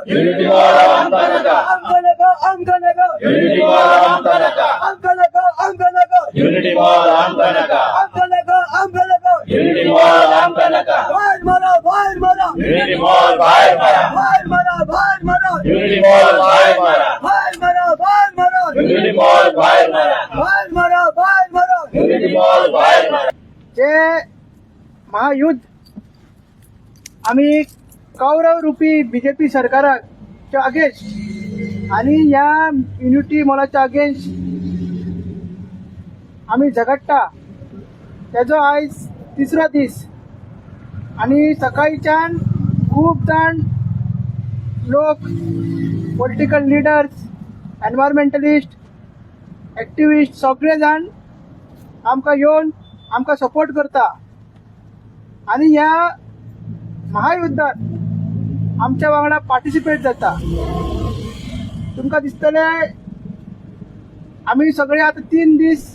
Unity mall आमकां नाका. आमकां नाका, आमकां नाका. युनिटी मॉल आमकां नाका. आमकां नाका, आमकां नाका. युनिटी मॉल आमकां नाका. आमकां नाका, आमकां नाका. युनिटी मॉल आमकां नाका. भायर मारा, भायर मारा. युनिटी मॉल भायर मारा. भायर मारा, भायर मारा. युनिटी मॉल भायर मारा. भायर मारा, भायर मारा. युनिटी मॉल भायर मारा. भायर मारा, भायर मारा. युनिटी मॉल भायर मारा. जे महायुद्ध आमी कौरव रुपी बीजेपी सरकाराच्या अगेन्स्ट आणि ह्या युनिटी मॉलाच्या अगेन्स्ट आमी झगडटा, तेजो आयज तिसरो दीस. आनी सकाळच्यान खूब जाण लोक, पॉलिटिकल लिडर्स, एनवायरमेंटलिस्ट, एक्टिविस्ट, सगळे जाण आमकां येवन आमकां सपोर्ट करता आनी ह्या महायुद्धात आमच्या वांगडा पार्टिसिपेट जाता. तुमकां दिसतलें, आमी सगळे आतां 3 दीस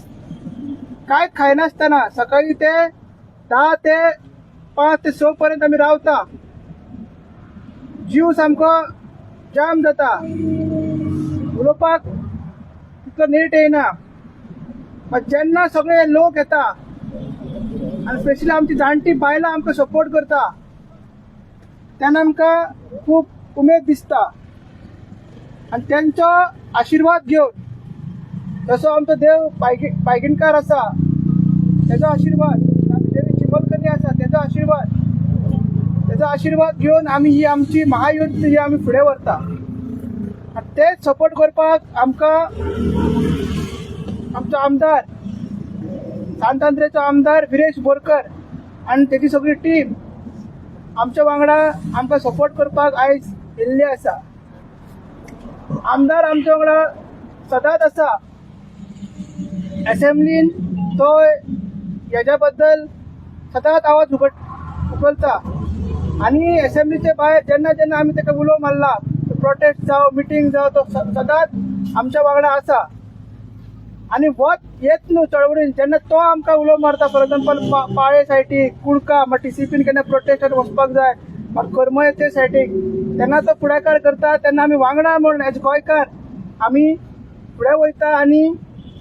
कांयच खायनासतना सकाळी ते 10 ते 5 ते 6 पर्यंत आमी रावता. जीव सामको जाम जाता, उलोवपाक तितलो नेट येयना. मात जेन्ना सगळे लोक येता आनी स्पेशली आमची जाणटी बायलां आमकां सपोर्ट करता, तेन्ना आमकां खूब उमेद दिसता. आनी तेंचो आशिर्वाद घेवन, जसो आमचो देव पायगिणकार आसा तेजो आशिर्वाद, आमची देवी चिमलकरी आसा तेजो आशिर्वाद, तेजो आशिर्वाद घेवन आमी ही आमची महायुद्ध ही आमी फुडें व्हरता. आनी तेच सपोर्ट करपाक आमकां आमचो आमदार, सांत आंद्रेचो आमदार विरेश बोरकर आनी तेजी सगळी टीम आमच्या वांगडा आमकां सपोर्ट करपाक आयज येयल्ली आसा. आमदार आमच्या वांगडा सदांच आसा. एसेंब्लीन तो हेज्या बद्दल सदांच आवाज उखलता आनी एसेंब्लीचे भायर जेन्ना जेन्ना आमी ताका उलो मारला, प्रोटेस्ट जावं, मिटींग जावं, तो सदांच आमच्या वांगडा आसा. आनी वत येत न्हू चळवळीन, जेन्ना तो आमकां उलो मारता, फॉर एग्जाम्पल पाळे सायटीक, कुडका, मागीर टीसीपीन केन्ना प्रोटेस्टाक वचपाक जाय, मागीर करमळे ते सायटीक तेन्ना तो फुडाकार करता, तेन्ना आमी वांगडा म्हूण एज गोंयकार आमी फुडें वयता आनी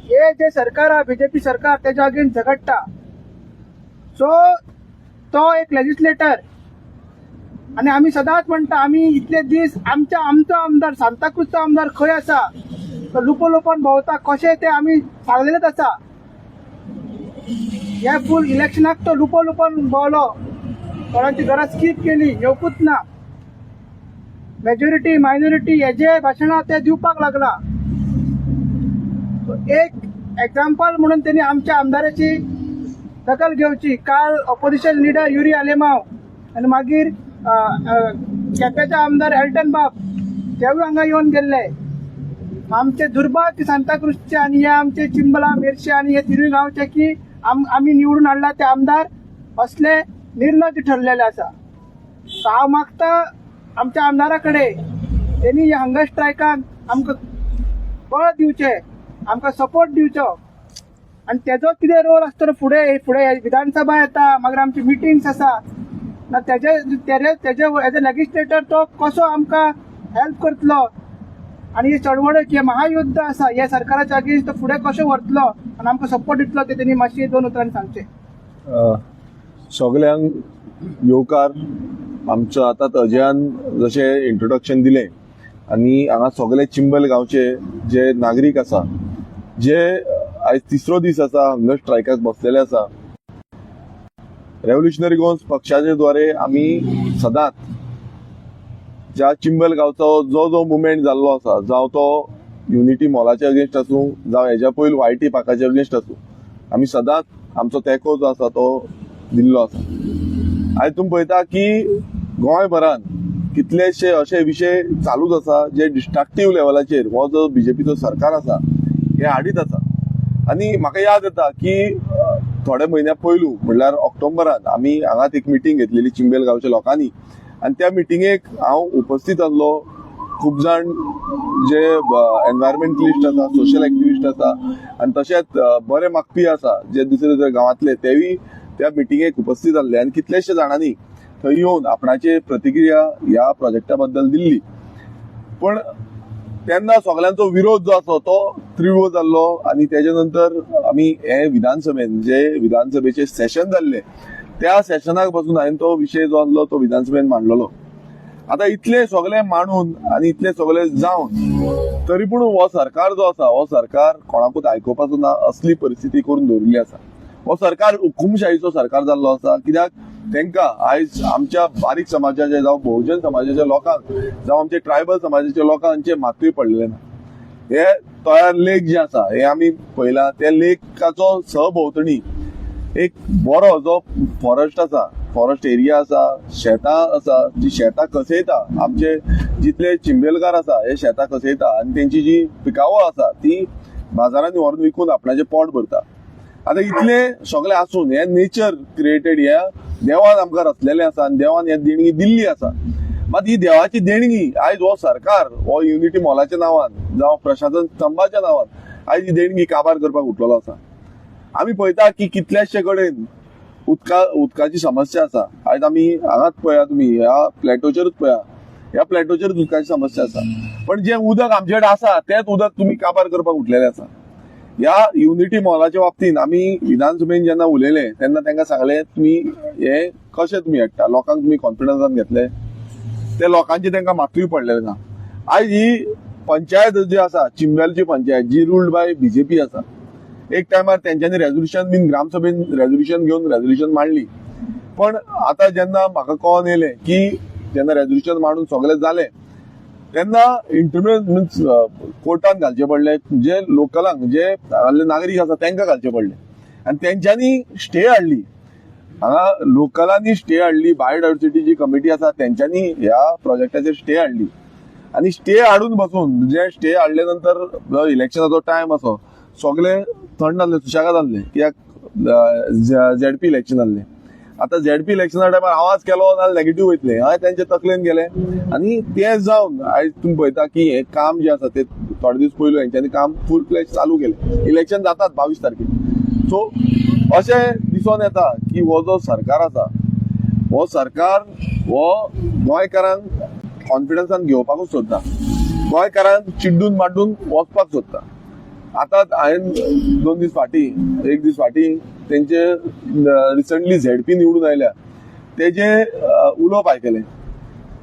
हे जे सरकार आहा, बीजेपी सरकार, तेज्या अगेन्स्ट झगडटा. सो तो एक लेजिस्लेटर आनी आमी सदांच म्हणटा, आमी इतले दीस आमच्या आमचो आमदार, सांताक्रूजचो आमदार खंय आसा? तो लुपो लुपोन भोंवता कशें तें आमी सांगलेलेच आसा. ह्या फूल इलेक्शनाक तो लुपो लुपोन भोंवलो, कोणाची घरां स्कीप केली, येवकूच ना. मेजॉरिटी मायनॉरिटी हेजे भाशणां ते दिवपाक लागला. एक एक्झाम्पल म्हणून त्यांनी आमच्या आमदाराची दखल घेवची. काल ऑपोजिशन लिडर युरी आलेमाव आनी मागीर अ, अ, केप्याचे आमदार एल्टन बाब तेवूय हांगा येवन गेल्ले. आमचे दुर्भाग्य सांताक्रूजचे आनी हे आमचे चिंबला, मेरशे आनी हे तिनूय गांवचे की आमी निवडून हाडला ते आमदार असले निर्लज्ज ठरलेले आसा. सो हांव मागता आमच्या आमदारा कडेन, तेणी ह्या हंगर स्ट्रायकान आमकां बळ दिवचें, आमकां सपोर्ट दिवचो. आनी तेजो कितें रोल आसतलो फुडें फुडें, विधानसभा येता, मागीर आमची मिटिंग्स आसा ना, तेजे तेजे तेजे एज अ लेजिस्लेटर तो कसो आमकां हेल्प करतलो आनी ही चळवळ, हे महायुद्ध आसा हे सरकाराच्या अगेन्स्ट, तो फुडें कशें व्हरतलो आनी आमकां सपोर्ट दितलो, ते तेणी मातशी दोन उतरांनी सांगचें. सगल्यांक येवकार. आमचो आतां अजयान जशें इंट्रोडक्शन दिलें आनी हांगा सगळे चिंबल गांवचे जे नागरीक आसा, जे आयज तिसरो दीस आसा हंगर स्ट्रायकाक बसलेले आसा. रेव्होल्युशनरी गोवन्स पक्षाचे द्वारे आमी सदांच ज्या चिंबल गांवचो जो जो मुवमेंट जाल्लो आसा, जावं तो युनिटी मॉलाचे अगेन्स्ट आसूं, जावं हेज्या पयलीं वायटी पाकाचे अगेन्स्ट आसूं, आमी सदांच आमचो तेंको जो आसा तो दिल्लो आसा. आयज तुमी पळयता की गोंयभरान कितलेशे अशे विशय चालूच आसा जे डिस्ट्रक्टीव लेवलाचेर हो जो बीजेपीचो सरकार आसा हे हाडीत आसा. आनी म्हाका याद येता की थोडे म्हयन्या पयलू, म्हणल्यार ऑक्टोबरान, आमी हांगाच एक मिटींग घेतलेली चिंबेल गांवच्या लोकांनी आनी त्या मिटिंगेक हांव उपस्थित आसलो. खूब जाण जे एनवायरमेंटलिस्ट आसा, सोशल एक्टिविस्ट आसा आनी तशेंच बरे मागपी आसा जे दुसरे दुसरे गांवांतले, तेवूय त्या मिटिंगेक उपस्थित आसले आनी कितलेशे जाणांनी थंय येवन आपणाची प्रतिक्रिया ह्या प्रोजेक्टा बद्दल दिल्ली. पण तेन्ना सगळ्यांचो विरोध जो आसा तो तीव्र जाल्लो आनी तेजे नंतर आमी हे विधानसभेन जे विधानसभेचे सेशन जाल्ले त्या सेशनाक पासून हांवें तो विशय जो आसलो तो विधानसभेन मांडलेलो. आतां इतले सगळे मांडून आनी इतले सगळे जावन तरी पूण हो सरकार जो आसा हो सरकार कोणाकूच आयकुपाचो ना असली परिस्थिती करून दवरिल्ली आसा. हो सरकार हुकुमशाहीचो सरकार जाल्लो आसा, कित्याक तांकां आयज आमच्या बारीक समाजाचे जावं बहुजन समाजाच्या लोकांक जावं आमचे ट्रायबल समाजाच्या लोकांचे मातूय पडलेले ना. हे तयार लेक जे आसा हे आमी पळयला, त्या लेकाचो सहभोंवतणी एक बरो जो फॉरेस्ट आसा, फॉरेस्ट एरिया आसा, शेतां आसा, जी शेतां कसयता आमचे जितले चिंबेलकार आसा हे शेतां कसयता आनी तेंची जी पिकावळ आसा ती बाजारांनी व्हरून विकून आपणाचें पोट भरता. आतां इतले सगळे आसून हे नेचर क्रिएटेड ह्या देवान आमकां रचलेलें आसा आनी देवान हे देणगी दिल्ली आसा. मात ही देवाची देणगी आयज हो सरकार हो युनिटी मॉलाच्या नांवान जावं प्रशासन स्तंभाच्या नांवान आयज ही देणगी काबार करपाक उठलेलो आसा. आमी पळयता की कितल्याशे कडेन उदकाची समस्या आसा. आयज आमी हांगाच पळया, तुमी ह्या प्लॅटोचेरूच पळया, ह्या प्लॅटोचेरूच उदकाची समस्या आसा. पण जें उदक आमचे कडेन आसा तेंच उदक तुमी काबार करपाक उठलेलें आसा. ह्या युनिटी मॉलाच्या बाबतीन आमी विधानसभेन जेन्ना उलयले तेन्ना तांकां सांगलें तुमी हे कशें तुमी हाडटा, लोकांक तुमी कॉन्फिडन्सान घेतले, ते लोकांचे तांकां मातूय पडलेलें ना. आयज ही पंचायत जी आसा चिंबेलची पंचायत जी रुल्ड बाय बीजेपी आसा, एक टायमार तेंच्यांनी रेजोल्युशन बीन ग्रामसभेन रेजोल्युशन घेवन रेजोल्युशन मांडली. पण आतां जेन्ना म्हाका कळोन येयलें की जेन्ना रेजोल्युशन मांडून सगळें जालें तेन्ना इंटरमिडिएट मिन्स कोर्टान घालचे पडले, जे लोकलांक जे हांगासरले नागरीक आसा तांकां घालचे पडले आनी तेंच्यांनी स्टे हाडली. हांगा लोकलांनी स्टे हाडली, बायोडायवर्सिटी जी कमिटी आसा तेंच्यांनी ह्या प्रोजेक्टाचेर स्टे हाडली आनी स्टे हाडून बसून जे स्टे हाडले नंतर जो इलेक्शनाचो टायम आसो सगळे थंड जाल्ले, सुशेगाद जाल्ले, कित्याक झेडपी इलेक्शन जाल्लें. आतां झेडपी इलेक्शना टायमार आवाज केलो नाल्यार नेगेटीव वयतले हांवें तेंच्या तकलेन गेले आनी तें जावन आयज तुमी पळयता की हें काम जें आसा तें थोडे दीस पयलू हेंच्यांनी काम फूल फ्लॅश चालू केलें. इलेक्शन जातात 22 तारखेर. सो अशें दिसोन येता की हो जो सरकार आसा हो सरकार हो गोंयकारांक कॉन्फिडन्सान घेवपाकूच सोदता, गोंयकारांक चिड्डून माड्डून वचपाक सोदता. आतां हांवें 2 दीस फाटीं, 1 दीस फाटीं तेंचे रिसंटली झेडपी निवडून आयल्या तेजे उलोवप आयकलें.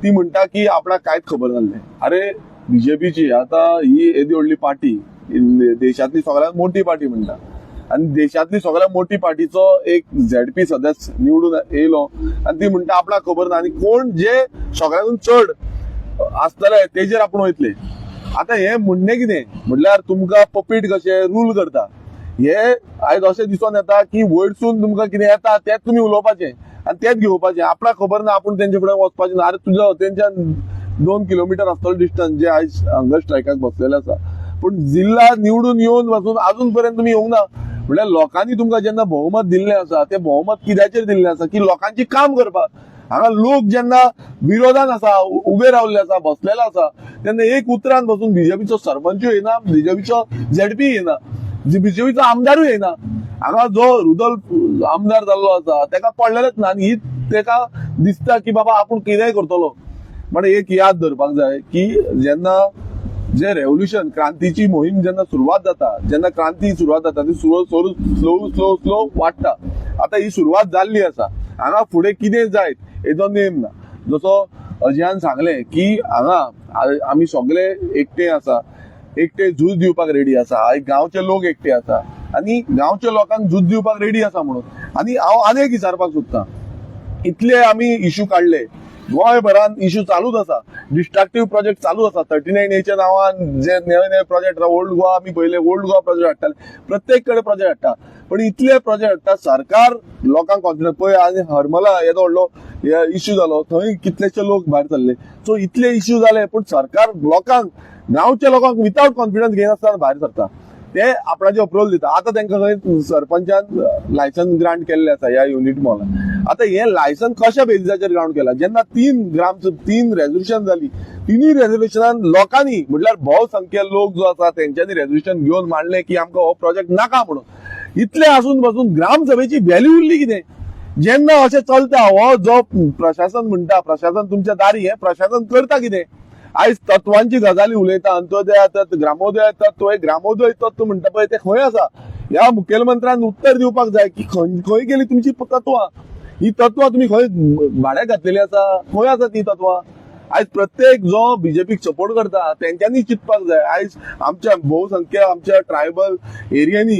ती म्हणटा की आपणाक कांयच खबर नासलें. अरे बीजेपीची आतां ही येदी व्हडली पार्टी, देशांतली सगळ्यांत मोठी पार्टी म्हणटा आनी देशांतली सगळ्यांत मोठी पार्टीचो एक झेडपी सदस्य निवडून येयलो आनी ती म्हणटा आपणाक खबर ना आनी कोण जे सगळ्यांकून चड आसतले तेजेर आपूण वयतले. आतां हें म्हणणें कितें म्हटल्यार तुमकां पपीट कशें रूल करता हे आयज अशें दिसोन येता की वयरसून तुमकां कितें येता तेंच तुमी उलोवपाचें आनी तेंच घेवपाचें. आपणाक खबर ना आपूण तेंचे फुडें वचपाचें ना. अरे तुज्या तेंच्या 2 किलोमिटर आसतलो डिस्टन्स जे आयज हंगर स्ट्रायकाक बसलेले आसा, पूण जिल्ला निवडून येवन वचून अजून पर्यंत तुमी येवंक ना. म्हळ्यार लोकांनी तुमकां जेन्ना बहुमत दिल्लें आसा तें बहुमत कित्याचेर दिल्लें आसा की लोकांची काम करपाक. हांगा लोक जेन्ना विरोधान आसा, उबे रावल्ले आसा, बसलेले आसा तेन्ना एक उतरान बसून बीजेपीचो सरपंचूय येना, बीजेपीचो झेडपी येना, बीजेपीचो आमदारूय येना. हांगा जो रुदोल्फ आमदार जाल्लो आसा तेका पडलेलेच ना आनी ही तेका दिसता की बाबा आपूण कितेंय करतलो. पण एक याद धरपाक जाय की जेन्ना जे रेव्होल्युशन क्रांतीची मोहीम जेन्ना सुरवात जाता, जेन्ना क्रांती सुरवात जाता ती slow slow slow slow slow वाडटा. आतां ही सुरवात जाल्ली आसा, हांगा फुडें कितें जायत हेजो नेम ना. जसो अजयान सांगलें की हांगा आमी सगळे एकटे आसा, एकटे झूज दिवपाक रेडी आसा. आयज गांवचे लोक एकटे आसा आनी गांवच्या लोकांक झूज दिवपाक रेडी आसा म्हणून. आनी हांव आनी एक विचारपाक सोदतां, इतले आमी इशू काडले, गोंयभरान इशू चालूच आसा, डिस्ट्रक्टीव प्रोजेक्ट चालू आसा. 39 एच्या नांवान जे नवे नवे प्रोजेक्ट ओल्ड गोवा आमी पळयले, ओल्ड गोवा प्रोजेक्ट हाडटाले, प्रत्येक कडेन प्रोजेक्ट हाडटा. पण इतले प्रोजेक्ट हाडटा सरकार लोकांक कॉन्फिडन्स पळय. आनी हरमला येदो व्हडलो इश्यू जालो, थंय कितलेशे लोक भायर सरले. सो इतले इश्यू जाले पूण सरकार लोकांक, गांवच्या लोकांक वितावट कॉन्फिडन्स घेयनासतना भायर सरता, ते आपणाचे अप्रुवल दिता. आतां तांकां खंय सरपंचान लायसन्स ग्रांट केल्लें आसा ह्या युनिट मॉलान. आतां हें लायसन्स कशा बेजिसाचेर ग्रांट केलां? जेन्ना 3 रेजोल्युशन जाली, तिनूय रेजोल्युशनान लोकांनी म्हटल्यार भोवसंख्य लोक जो आसा तेंच्यांनी रेजोल्युशन घेवन मांडलें की आमकां हो प्रोजेक्ट नाका म्हणून. इतलें आसून पासून ग्रामसभेची व्हॅल्यू उरली कितें? जेन्ना अशें चलता, हो जो प्रशासन म्हणटा, प्रशासन तुमच्या दारी, हें प्रशासन करता कितें? आयज तत्वांची गजाली उलयता, अंत्योदय तत्व, ग्रामोदय तत्व. हे ग्रामोदय तत्व म्हणटा पळय, ते खंय आसा? ह्या मुखेलमंत्र्यान उत्तर दिवपाक जाय की खंय खंय गेली तुमची तत्वां? ही तत्वां तुमी खंय भाड्याक घातलेली आसा? खंय आसा ती तत्वां? आयज प्रत्येक जो बीजेपीक सपोर्ट करता तेंच्यांनी चिंतपाक जाय. आयज आमच्या बहुसंख्य आमच्या ट्रायबल एरियांनी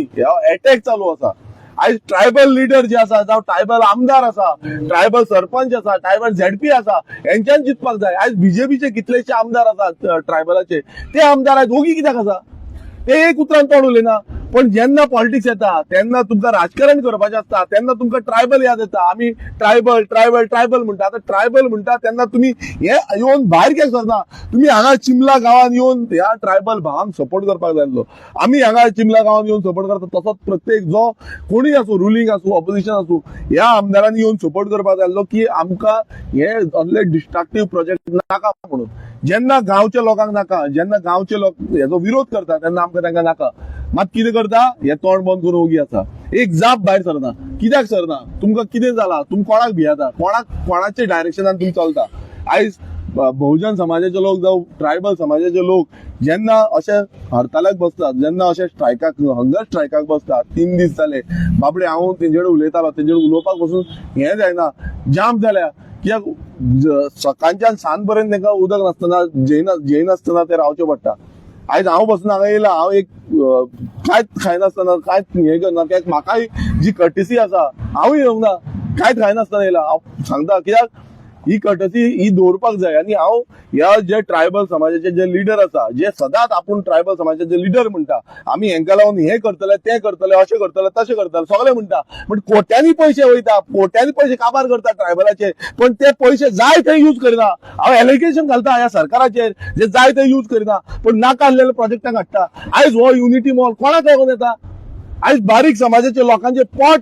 एटॅक चालू आसा. आयज ट्रायबल लिडर जे आसा, जावं ट्रायबल आमदार आसा, ट्रायबल सरपंच आसा, ट्रायबल झेडपी आसा, हेंच्यान चिंतपाक जाय. आयज बीजेपीचे कितलेशे आमदार आसात ट्रायबलाचे, ते आमदार आयज ओगी कित्याक आसा? ते एक उतरान तोंड उलयना. पण जेन्ना पॉलिटिक्स येता, तेन्ना तुमकां राजकारण करपाचें आसता, तेन्ना तुमकां ट्रायबल याद येता. आमी ट्रायबल, ट्रायबल, ट्रायबल म्हणटा. आतां ट्रायबल म्हणटा तेन्ना तुमी हे येवन भायर कित्याक सरना? तुमी हांगा चिमला गांवांत येवन ह्या ट्रायबल भावांक सपोर्ट करपाक जाय आसलो. आमी हांगा चिमला गांवांत येवन सपोर्ट करता, तसोच प्रत्येक जो कोणूय आसूं, रुलींग आसूं, ऑपोजिशन आसूं, ह्या आमदारांनी येवन सपोर्ट करपाक जाय आसलो की आमकां हे असले डिस्ट्रक्टीव प्रोजेक्ट नाका म्हणून. जेन्ना गांवच्या लोकांक नाका, जेन्ना गांवचे लोक हेजो विरोध करता, तेन्ना आमकां तांकां नाका. मात कितें करता? हे तोंड बंद करून ओगी आसा. एक जाप भायर सरना. कित्याक सरना? तुमकां कितें जाला? तुमी कोणाक भियेता? कोणाक, कोणाच्या डायरेक्शनान तुमी चलता? आयज बहुजन समाजाचे लोक जावं ट्रायबल समाजाचे लोक जेन्ना अशे हरतालाक बसतात, जेन्ना अशे स्ट्रायकाक, हंगर स्ट्रायकाक बसतात, 3 दीस जाले बाबडे. हांव तेंचे कडेन उलयतालो, तेंचे कडेन उलोवपाक बसून हें जायना, जाम जाल्या. कित्याक सकाळच्यान सांज पर्यंत तांकां उदक नासतना, जेयना जेयनासतना ते रावचें पडटा. आयज हांव बसून हांगा येयला, हांव एक कांयच खायनासतना, कांयच हें करना. कित्याक म्हाकाय जी कर्टिसी आसा, हांवूय येवंक ना, कांयच खायनासतना येयला. हांव सांगता, कित्याक ही कर्टसी ही दवरपाक जाय. आनी हांव ह्या जे ट्रायबल समाजाचे जे लिडर आसा, जे सदांच आपूण ट्रायबल समाजाचे जे लिडर म्हणटा, आमी हेंका लागून हें करतले, तें करतले, अशें करतले, तशें करतले, सगळे म्हणटा, पण कोट्यांनी पयशे वयता, कोट्यांनी पयशे काबार करता ट्रायबलाचे, पण ते पयशे जाय थंय यूज करिना. हांव एलिगेशन घालता ह्या सरकाराचेर, जे जाय थंय यूज करिना, पण नाका आसलेले प्रोजेक्टांक हाडटा. आयज हो युनिटी मॉल कोणाक लागून येता? आयज बारीक समाजाचे लोकांचे पोट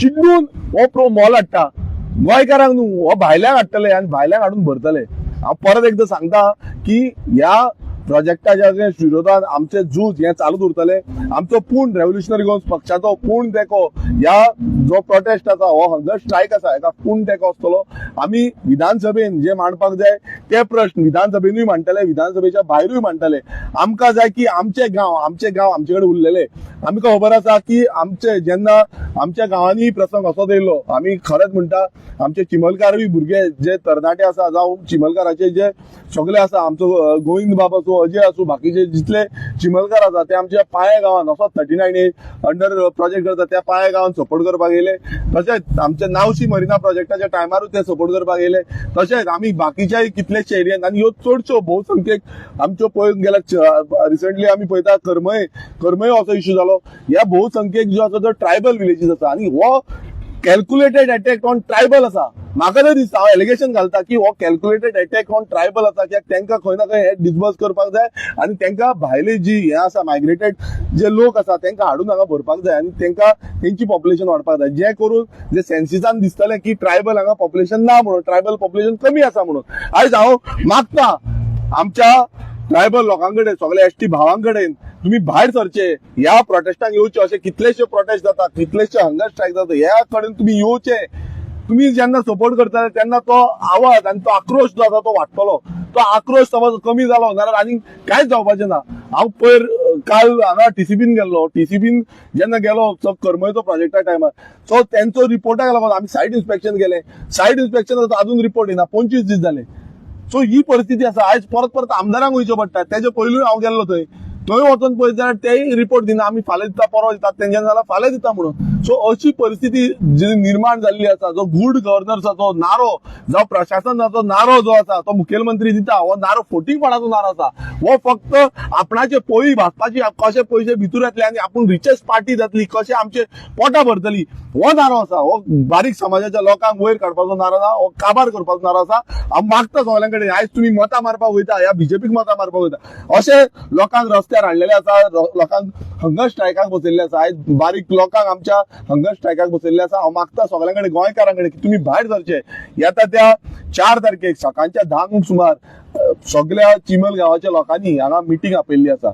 चिड्डून हो प्रो मॉल हाडटा. गोंयकारांक न्हू, हो भायल्यांक हाडटले आनी भायल्यांक हाडून भरतले. हांव परत एकदां सांगता की ह्या प्रोजेक्टाच्या अगेन्स्ट, विरोधात आमचे झूज हें चालूच उरतले. आमचो पूर्ण रेव्होल्युशनरी गोवन्स पक्षाचो पूर्ण तेंको, ह्या जो प्रोटेस्ट आसा, हो हंगर स्ट्रायक आसा, हेका पूर्ण तेंको आसतलो. आमी विधानसभेन जे मांडपाक जाय ते प्रश्न विधानसभेनूय मांडटले, विधानसभेच्या भायरूय मांडटले. आमकां जाय की आमचे गांव, आमचे गांव आमचे कडेन उरलेले. आमकां खबर आसा की आमचे जेन्ना आमच्या गांवांनी प्रसंग असोच येयलो, आमी खरेंच म्हणटा, आमचे चिमलकारूय भुरगे जे तरणाटे आसा, जावं चिमलकाराचे जे सगळे आसा, आमचो गोविंद बाब आसूं, अजय आसूं, बाकीचे जितले चिमलकार आसा, ते आमच्या पाया गांवान असोच 39 अंडर प्रोजेक्ट करता, त्या पाया गांवान सपोर्ट करपाक येयले. तशेंच आमच्या नावशी मरिना प्रोजेक्टाच्या टायमारूय ते सपोर्ट करपाक येयले. तशेंच आमी बाकीच्याय कितलेशे एरियान, आनी ह्यो चडश्यो बहुसंख्यक आमच्यो पळोवंक गेल्यार, रिसंटली आमी पळयता करमय, करमय असो इश्यू जालो. ह्या बहुसंख्यक जो आसा तो ट्रायबल विलेजीस आसा आनी हो कॅल्क्युलेटेड अटॅक ऑन ट्रायबल आसा. म्हाका तरी दिसता, हांव एलिगेशन घालता की हो कॅल्क्युलेटेड अटॅक ऑन ट्रायबल आसा, कित्याक तांकां खंय ना खंय हे डिसबर्स करपाक जाय आनी तांकां भायले जी हे आसा, मायग्रेटेड जे लोक आसा, तांकां हाडून हांगा भरपाक जाय आनी तांकां तेंची पॉप्युलेशन वाडपाक जाय, जे करून जे सेन्सिसान दिसतलें की ट्रायबल हांगा पॉप्युलेशन ना म्हणून, ट्रायबल पॉप्युलेशन कमी आसा म्हणून. आयज हांव मागता आमच्या ट्रायबल लोकां कडेन, सगळे एसटी भावां कडेन, तुम्ही भायर सरचे, ह्या प्रोटेस्टांक येवचे. अशे कितलेशे प्रोटेस्ट जातात, कितलेशे हंगर स्ट्रायक जाता, ह्या कडेन तुम्ही येवचे. तुम्ही जेन्ना सपोर्ट करतले तेन्ना तो आवाज आनी तो आक्रोश जो आसा तो वाडटलो. तो आक्रोश समज कमी जालो जाल्यार आनी कांयच जावपाचें ना. हांव पयर काल हांगा टीसीपीन गेल्लो. टीसीपीन जेन्ना गेलो, सो करमयचो प्रोजेक्टा टायमार, सो तेंचो रिपोर्टाक लागून आमी सायट इन्स्पेक्शन केलें. सायट इन्स्पेक्शन अजून रिपोर्ट येना, 25 दीस जाले. सो ही परिस्थिती आसा. आयज परत परत आमदारांक वयचें पडटा. तेजे पयलूय हांव गेल्लो थंय. थंय वचोन पळयत जाल्यार तेय रिपोर्ट दिना. आमी फाल्यां दिता, परवा दिता, तेंच्यान जाल्यार फाल्यां दिता म्हणून. सो अशी परिस्थिती जी निर्माण जाल्ली आसा, जो गुड गव्हर्नन्साचो नारो जावं प्रशासनाचो नारो जो आसा तो मुखेलमंत्री दिता, हो नारो फोटींगपणाचो नारो आसा. हो फक्त आपणाचे पोळी भाजपाची, कशे पयशे भितर येतले आनी आपूण रिचेस्ट पार्टी जातली, कशे आमचे पोटां भरतली, हो नारो आसा. हो बारीक समाजाच्या लोकांक वयर काडपाचो नारो ना, हो काबार करपाचो नारो आसा. हांव मागता सगळ्यां कडेन, आयज तुमी मतां मारपाक वयता, ह्या बीजेपीक मतां मारपाक वयता, अशे लोकांक रस्त्यार हाडलेले आसा, लोकांक हंगर स्ट्रायकाक बसयल्ले आसा. आयज बारीक लोकांक आमच्या हंगर स्ट्रायकाक बसयल्ले आसा. हांव मागता सगळ्यां कडेन, गोंयकारां कडेन की तुमी भायर सरचे. येता त्या 4 तारखेक सकाळच्या 10 सुमार सगळ्या चिमल गांवाच्या लोकांनी हांगा मिटींग आपयल्ली आसा.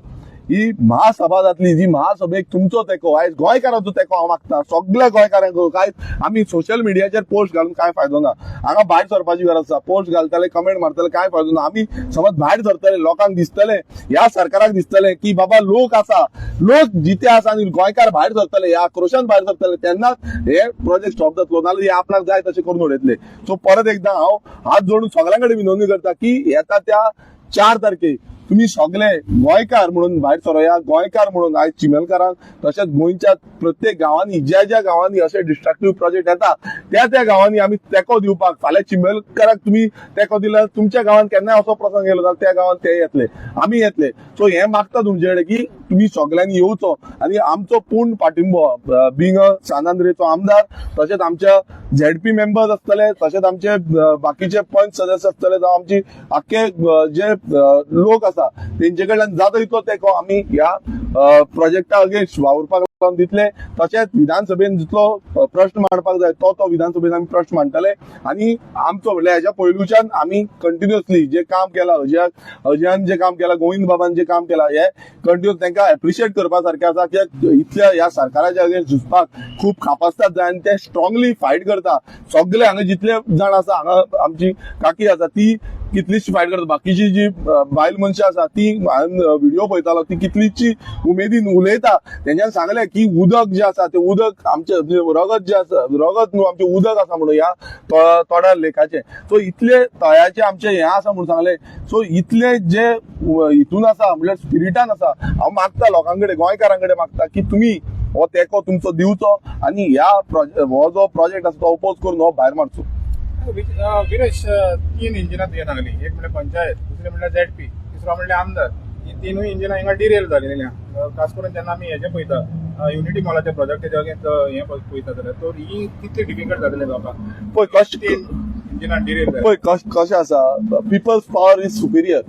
ही महासभा जातली, जी महासभेक तुमचो तेंको, आयज गोंयकारांचो तेंको हांव मागता सगळ्या गोंयकारांक. काय आमी सोशल मिडियाचेर पोस्ट घालून काय फायदो ना. हांगा भायर सरपाची गरज आसा. पोस्ट घालतले, कमेंट मारतले, काय फायदो ना. आमी समज भायर सरतले, लोकांक दिसतले, ह्या सरकाराक दिसतले की बाबा लोक आसा, लोक जिते आसा आनी गोंयकार भायर सरतले, ह्या आक्रोशान भायर सरतले, तेन्नाच हे प्रोजेक्ट स्टॉप जातलो. नाजाल्यार हे आपणाक जाय तशें करून उडयतले. सो परत एकदा हांव हात जोडून सगळ्यां कडेन विनवणी करता की येता त्या 4 तारखेक तुम्ही सगळे गोंयकार म्हणून भायर सरोया. गोंयकार म्हणून आयज चिमेलकारांक तशेंच गोंयच्या प्रत्येक गांवांनी, ज्या ज्या गांवांनी अशे डिस्ट्रक्टीव प्रोजेक्ट येता त्या त्या गांवांनी आमी तेंको दिवपाक. फाल्यां चिमेलकाराक तुमी तेंको दिल्यार तुमच्या गांवांत केन्नाय असो प्रसंग येयलो जाल्यार त्या गांवांत ते येतले, आमी येतले. सो हें मागता तुमचे कडेन की तुमी सगळ्यांनी येवचो आनी आमचो पूर्ण पाठिंबो, बिंग अ सान आंद्रेचो आमदार, तशेंच आमच्या झेडपी मेंबर्स आसतले, तशेंच आमचे बाकीचे पंच सदस्य आसतले, जावं आमची आख्खे जे लोक आसा तेंचे कडल्यान जाता तितलो तेंको आमी ह्या प्रोजेक्टा अगेन्स्ट वावुरपाक लागून दितले. तशेंच विधानसभेन जितलो प्रश्न मांडपाक जाय तो तो विधानसभेन आमी प्रश्न मांडटले. आनी आमचो म्हणल्यार हेच्या पयलूच्यान आमी कंटिन्युअसली जे काम केलां, अजयान जे काम केलां, गोविंद बाबान जे काम केलां, हे कंटिन्यू तांकां एप्रिशिएट करपा सारकें आसा. कित्याक इतल्या ह्या सरकाराच्या अगेन्स्ट झुजपाक खूब कापास्ताद जाय आनी ते स्ट्रॉंगली फायट करता. सगळे हांगा जितले जाण आसा, हांगा आमची काकी आसा ती कितलीशी फायट करता, बाकीची जी बायल मनशां आसा ती, हांवें व्हिडिओ पळयतालो, ती कितलीशी उमेदीन उलयता. तेंच्यान सांगलें की उदक जें आसा तें उदक आमचें रगत जें आसा, रगत न्हू, आमचें उदक आसा म्हणून ह्या तोड्या लेकाचें. सो इतले तळ्याचें आमचें हें आसा म्हणून सांगलें. सो इतले जे हितून आसा, म्हणल्यार स्पिरिटान आसा. हांव मागता लोकां कडेन, गोंयकारां कडेन मागता की तुमी हो तेंको तुमचो दिवचो आनी ह्या हो जो प्रोजेक्ट आसा तो अपोज करून हो भायर मारचो. विरेश, तीन इंजिनां तुवें सांगली. एक म्हणल्यार पंचायत, दुसरें म्हणल्यार झेडपी, तिसरो म्हणल्यार आमदार. ही तिनूय इंजिनां हिंगा डिरेल जालेली आहा. खास करून जेन्ना आमी हेजें पळयता, युनिटी मॉलाचे प्रोजेक्ट, तेच्या अगेन्स्ट हें पळयता जाल्यार तर ही कितली डिफिकल्ट जातलें लोकांक? पळय कशें तीन इंजिनां डिरेल जाली. पळय कशें आसा, people's power is superior.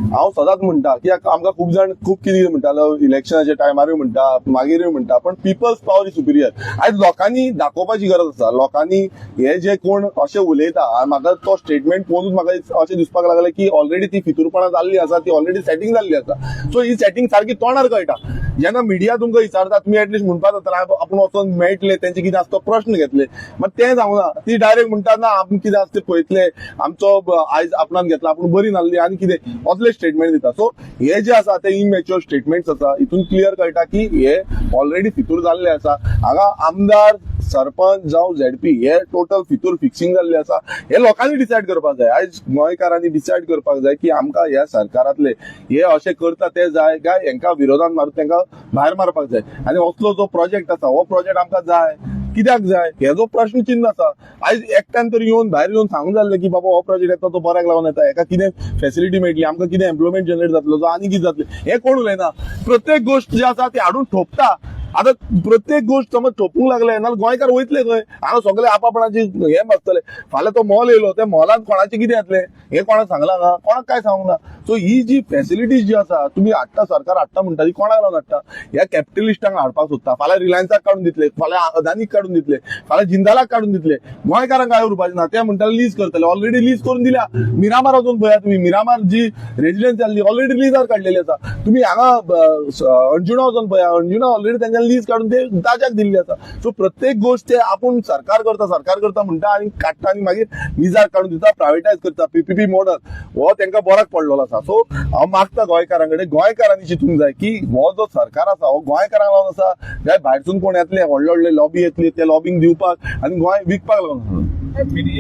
हांव सदांच म्हणटा कित्याक आमकां खूब जाण खूब कितें म्हणटालो, इलेक्शनाच्या टायमारूय म्हणटा, मागीरूय म्हणटा, पण people's power is superior. आयज लोकांनी दाखोवपाची गरज आसा. लोकांनी हे जे कोण अशें उलयता आनी म्हाका तो स्टेटमेंट पळोवनूच म्हाका अशें दिसपाक लागलें की ऑलरेडी ती फितूरपणां जाल्ली आसा, ती ऑलरेडी सेटींग जाल्ली आसा. सो ही सेटींग सारकी तोंडार कळटा. जेन्ना मिडिया तुमकां विचारता, तुमी एटलिस्ट म्हणपाक जाता आपूण वचोन मेळटले, तेंचे कितें आसा तो प्रश्न घेतले. मात तें जावना. ती डायरेक्ट म्हणटा ना, आमी कितें आसा तें पळयतले, आमचो आयज आपणान घेतला, आपूण बरी नासली आनी कितें असले स्टेटमेंट दिता. सो हे जे आसा ते इमॅच्युअर स्टेटमेंट्स आसा. हितून क्लियर कळटा की हे ऑलरेडी फितूर जाल्ले आसा. हांगा आमदार, सरपंच जावं झेडपी हे टोटल फितूर फिक्सिंग जाल्ले आसा. हे लोकांनी डिसायड करपाक जाय. आयज गोंयकारांनी डिसायड करपाक जाय की आमकां ह्या सरकारांतले हे अशें करता ते जाय काय हेंकां विरोधान मारून तांकां भायर मारपाक जाय. आनी असलो जो प्रोजेक्ट आसा हो प्रोजेक्ट आमकां जाय कित्याक जाय, हेजो प्रश्न चिन्ह आसा. आयज एकट्यान तरी येवन भायर येवन सांगूंक जाल्लें की बाबा हो प्रोजेक्ट येता तो बऱ्याक लागून येता, हेका कितें फेसिलिटी मेळटली, आमकां कितें एम्प्लॉयमेंट जनरेट जातलो, जो आनी कितें जातलें, हें कोण उलयना. प्रत्येक गोश्ट जी आसा ती हाडून थोपता. आतां प्रत्येक गोश्ट समज थोपूंक लागले नाल्यार गोंयकार वयतले खंय? हांगा सगळे आपापणाची हे बसतले. फाल्यां तो मॉल येयलो, त्या मॉलांत कोणाचें कितें येतलें हें कोणाक सांगलां हांगा? कोणाक काय सांगूंक ना. सो ही जी फेसिलिटीज जी आसा तुमी हाडटा, सरकार हाडटा म्हणटा, ती कोणाक लागून हाडटा? ह्या कॅपिटलिस्टांक हाडपाक सोदता. फाल्यां रिलायन्साक काडून दितले, फाल्यां अदानीक काडून दितले, फाल्यां जिंदालाक काडून दितले. गोंयकारांक काय उरपाचें ना. ते म्हणटाले लीज करतले. ऑलरेडी लीज करून दिल्या. मिरामार वचून पळया तुमी, मिरामार जी रेजिडन्स जाल्ली ऑलरेडी लिजार काडलेली आसा. तुमी हांगा अंजुणा वचून पळया, अंजुणा ऑलरेडी तेंच्यानी लीज काडून ते ताज्याक दिल्ली आसा. सो प्रत्येक गोश्ट ते आपूण सरकार करता, सरकार करता म्हणटा आनी काडटा आनी मागीर लिजार काडून दिता, प्रायवेटायज करता. पीपीपी मॉडल हो तांकां बऱ्याक पडलेलो आसा. सो हांव मागता गोंयकारां कडेन, गोंयकारांनी चिंतूंक जाय की हो जो सरकार आसा हो गोंयकारांक लागून आसा काय भायरसून कोण येतले, व्हडले व्हडले लॉबी येतली, ते लॉबींग दिवपाक आनी गोंय विकपाक लागून आसा.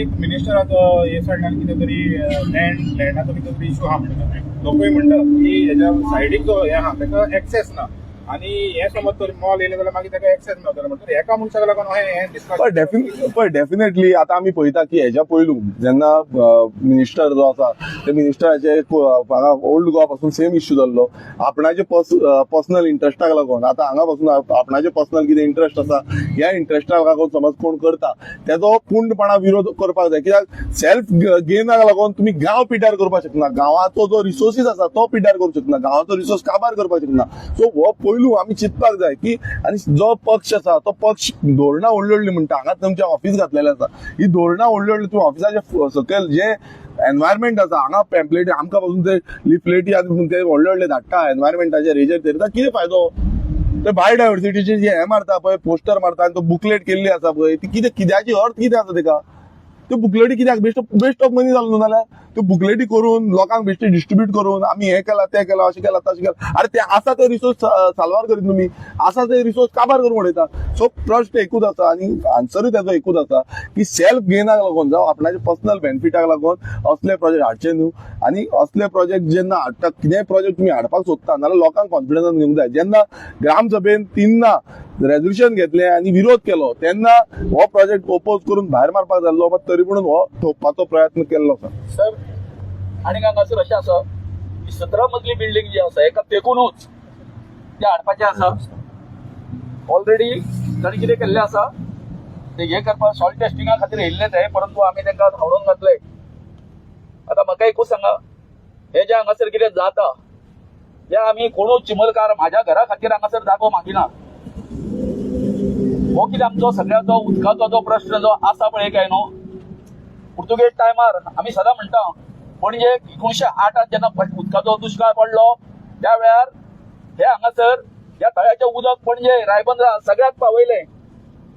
एक मिनिस्टराचो हे सायडल्यान कितें तरी लँडाचो कितें तरी इशू आहा म्हणटा. लोकूय म्हणटा की हेज्या सायडीक जो हें आहा ताका एक्सेस ना आनी हे समज तर मॉल येयलें जाल्यार मागीर ताका एक्सेस मेळटलो. म्हणटा एका मनशाक लागून हें हें पण डिस्कस पण डेफिनेटली आता आमी पळयता की हेज्या पयलू जेन्ना मिनिस्टर जो आसा ते मिनिस्टराचे हांगा ओल्ड गोवा पासून सेम इश्यू जाल्लो आपणाचे पर्सनल इंट्रस्टाक लागून. आतां हांगा पासून आपणाचे पर्सनल कितें इंट्रस्ट आसा, ह्या इंट्रस्टाक लागून समज कोण करता तेजो पूर्णपणा विरोध करपाक जाय. कित्याक सेल्फ गेनाक लागून तुमी गांव पिड्ड्यार करपाक शकना, गांवाचो जो रिसोर्सीस आसा तो पिड्ड्यार करूंक शकना, गांवाचो रिसोर्स काबार करपाक शकना. सो हो पयलू पयलू आमी चिंतपाक जाय की आनी जो पक्ष आसा तो पक्ष धोरणां व्हडली व्हडली म्हणटा. हांगा तुमचें ऑफिस घातलेलें आसा, ही धोरणां व्हडली व्हडली तुमी ऑफिसाच्या सकयल जे एनवायरमेंट आसा हांगा पॅम्पलेटी आमकां पासून ते लिफलेटी आनी ते व्हडले व्हडले धाडटा एनवायरमेंटाचेर हेजेर तेजेर कितें फायदो? ते बायोडायवर्सिटीचे जे हे मारता पळय, पोस्टर मारता आनी तो बुकलेट केल्ली आसा पळय, ती कितें, कित्याची अर्थ कितें आसा तेका? त्यो बुकलेटी कित्याक? बेस्ट ऑफ मनी जालो न्हू जाल्यार त्यो बुकलेटी करून लोकांक बेश्टे डिस्ट्रीब्यूट करून आमी हें केलां, तें केलां, अशें केलां, तशें केलां. अरे ते आसा ते रिसोर्स साल्वार करीत तुमी, आसा ते रिसोर्स काबार करून उडयता. सो प्रश्न एकूच आसा आनी आन्सरूय तेजो एकूच आसा की सेल्फ गेनाक लागून जावं आपणाच्या पर्सनल बेनिफिटाक लागून असले प्रोजेक्ट हाडचे न्हू. आनी असले प्रोजेक्ट जेन्ना हाडटा, कितेंय प्रोजेक्ट तुमी हाडपाक सोदता नाल्यार लोकांक कॉन्फिडन्सान घेवंक जाय. जेन्ना ग्रामसभेन 3 रेजोल्युशन घेतलें आनी विरोध केलो तेन्ना हो प्रोजेक्ट ओपोज करून भायर मारपाक जाल्लो, मात तरी म्हणून हो थोपपाचो प्रयत्न केल्लो आसा. सर, आनी हांगासर अशें आसा की 17 मजली बिल्डींग जी आसा हेका तेकूनच ते हाडपाचें आसा. ऑलरेडी ताणी कितें केल्लें आसा ते हे करपाक सॉयल टेस्टिंगा खातीर येयल्ले ते, परंतु आमी तांकां धांवडोवन घातले. आतां म्हाका एकूच सांगा, हे जे हांगासर कितें जाता हे आमी कोणूच चिमलकार म्हाज्या घरा खातीर हांगासर जागो मागिना. हो कितें आमचो सगळ्याचो उदकाचो जो प्रश्न जो आसा पळय काय न्हू, पुर्तुगेज टायमार आमी सदां म्हणटा पणजे 1908 जेन्ना उदकाचो दुश्काळ पडलो त्या वेळार हे हांगासर ह्या तळ्याचें उदक पणजे रायबंदरा सगळ्याक पावयलें.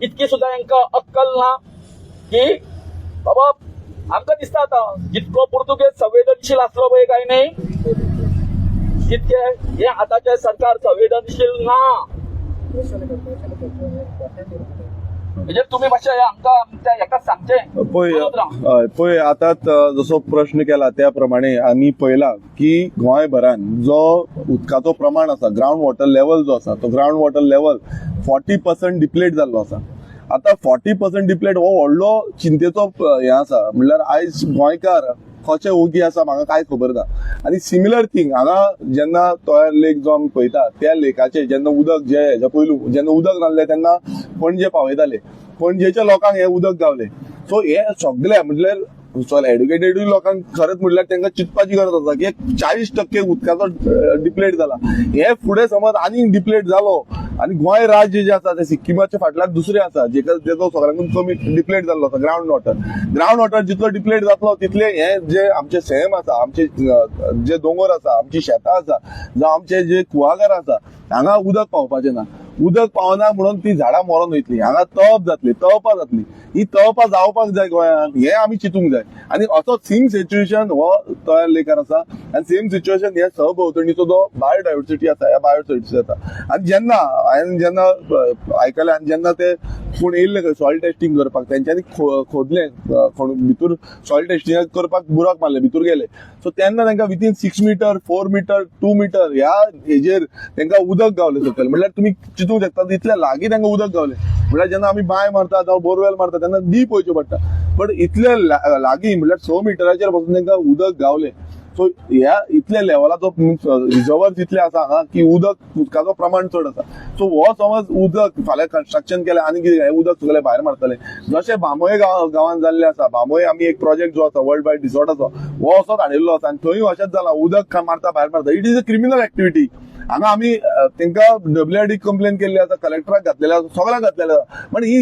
इतकी सुद्दां हांकां अक्कल ना की बाबा आमकां दिसता आतां जितको पुर्तुगेज संवेदनशील आसलो पळय काय न्ही तितके हे आतांचें सरकार संवेदनशील ना. म्हणजे तुम्ही मातशें आमकां आमच्या हेका सांगचें. पळय, बरोबर राव. हय, पळय आतां जसो प्रश्न केला त्या प्रमाणे आमी पळयला की गोंयभरान जो उदकाचो प्रमाण आसा, ग्रावंड वॉटर लेवल जो आसा तो ग्रावंड वॉटर लेवल 40% डिप्लेट जाल्लो आसा. आतां 40% डिप्लेट हो व्हडलो चिंतेचो हें आसा. म्हणल्यार आयज गोंयकार कशे ओगी आसा म्हाका कांय खबर ना. आनी सिमिलर थींग हांगा जेन्ना तोयार लेक जो आमी पळयता त्या लेकाचेर जेन्ना उदक जे हेज्या पयलू जेन्ना उदक नासलें तेन्ना पणजे पावयताले, पणजेच्या लोकांक हें उदक गावलें. सो हे सगळे म्हटल्यार चल एड्युकेटेडूय लोकांक खरेंच म्हटल्यार तांकां चिंतपाची गरज आसा की 40% उदकाचो डिप्लेट जाला. हे फुडें समज आनीक डिप्लेट जालो आनी गोंय राज्य जें आसा तें सिक्किमाच्या फाटल्यान दुसरें आसा जेका जेजो सगळ्यांकून कमी डिप्लेट जाल्लो आसा ग्रावंड वॉटर. ग्रावंड वॉटर जितलो डिप्लेट जातलो तितले हे जे आमचे सैम आसा, आमचे जे दोंगर आसा, आमची शेतां आसा, जावं आमचे जे कुळागरां आसा, हांगा उदक पावपाचें ना. उदक पावना म्हणून ती झाडां मरोन वयतली, हांगा तळप जातली, तळपां जातली. ही तळपां जावपाक जाय गोंयांत, हें आमी चिंतूंक जाय. आनी असो सेम सिच्युएशन हो तोयार लेकार आसा आनी सेम सिच्युएशन हे सहभोंवतणीचो जो बायोडायवर्सिटी आसा ह्या बायोडायवर्सिटी आसा. आनी जेन्ना हांवें जेन्ना आयकलें आनी जेन्ना ते कोण येयल्ले खंय सॉयल टेस्टिंग करपाक, तेंच्यांनी खोदलें, भितर सॉयल टेस्टिंग करपाक बुराक मारले, भितर गेले. सो तेन्ना तांकां विथीन 6 मिटर, 4 मिटर, 2 मिटर ह्या हेजेर तांकां उदक गावलें सकयल. म्हणल्यार तुमी चिंतूंक शकता तितल्या लागीं तांकां उदक गावलें. म्हणल्यार जेन्ना आमी बांय मारता जावं बोरवेल मारता तेन्ना डीप वयचें पडटा, बट इतले लागीं म्हणल्यार 6 मिटराचेर पासून तांकां उदक गावलें. सो ह्या इतल्या लेवलाचो रिजर्वर तितले आसा हांगा की उदकाचो प्रमाण चड आसा. सो हो समज उदक फाल्यां कन्स्ट्रक्शन केलें आनी कितें हें उदक सगळें भायर मारतले, जशें बांबोळे गांवांत जाल्लें आसा. बांबोळे आमी एक प्रोजेक्ट जो आसा वर्ल्ड वायड रिसॉर्टाचो हो असोच हाडिल्लो आसा आनी थंय अशेंच जालां, उदक मारता भायर मारता. It is a criminal activity. हांगा आमी तांकां डब्ल्यू कंप्लेन केल्ली आसा, कलेक्टराक घातलेले आसा, सगळ्यांक घातलेले आसा. पण ही